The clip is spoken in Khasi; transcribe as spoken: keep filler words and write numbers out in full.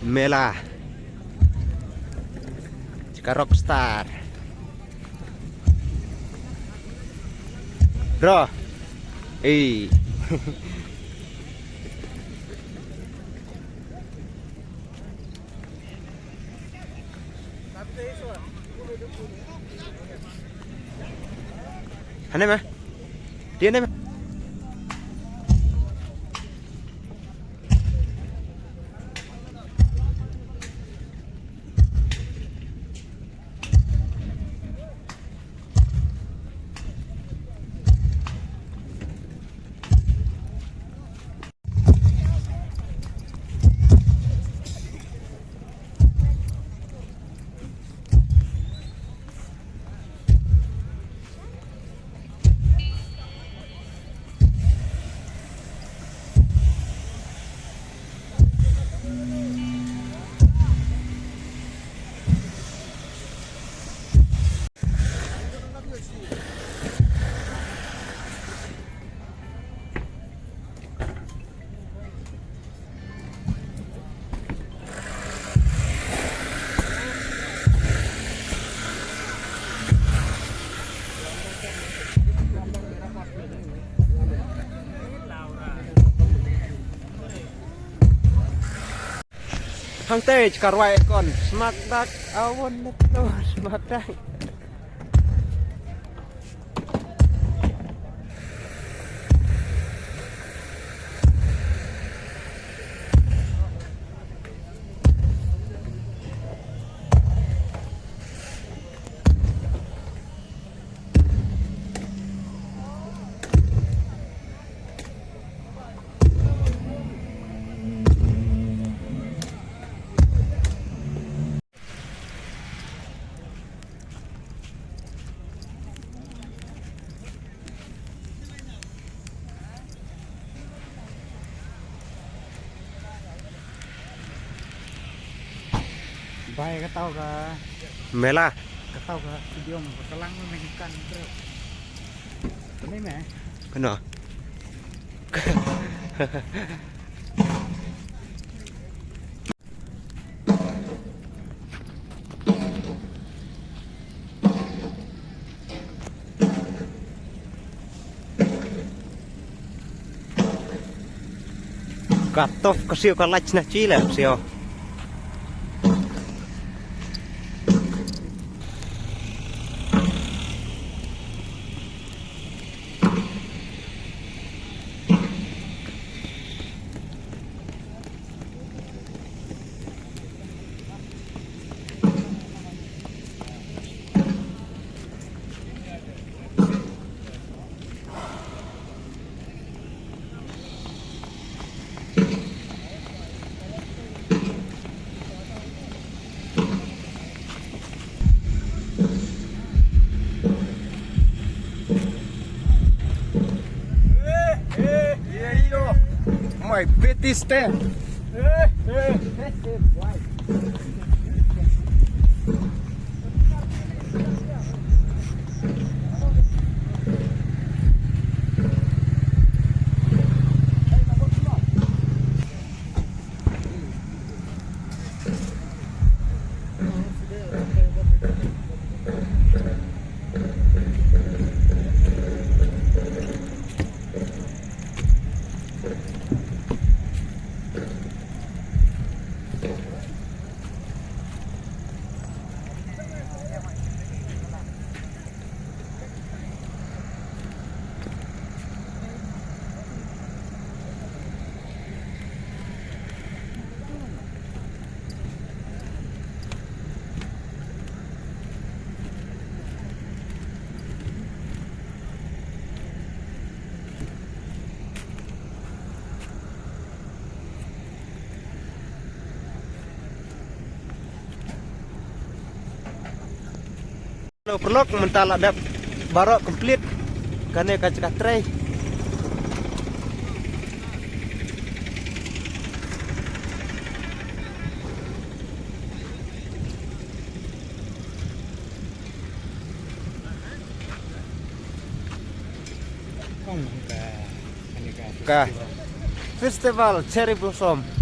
Mela. Jaka rockstar. Bro. Ei. Hane ma. Dia ne ma. Hangtei ka rwai kon smak dak awon neto smak dak. Bai ka tau ka mela. Ka tau ka idiom ka lang me kan bro. Ni me. Kena. Ka tof ka siew ka lach na chi la siew. My Betty stand. Hello, paralok, mynta la dep baroh complete kane ka jaka trei. Ka festival cherry blossom.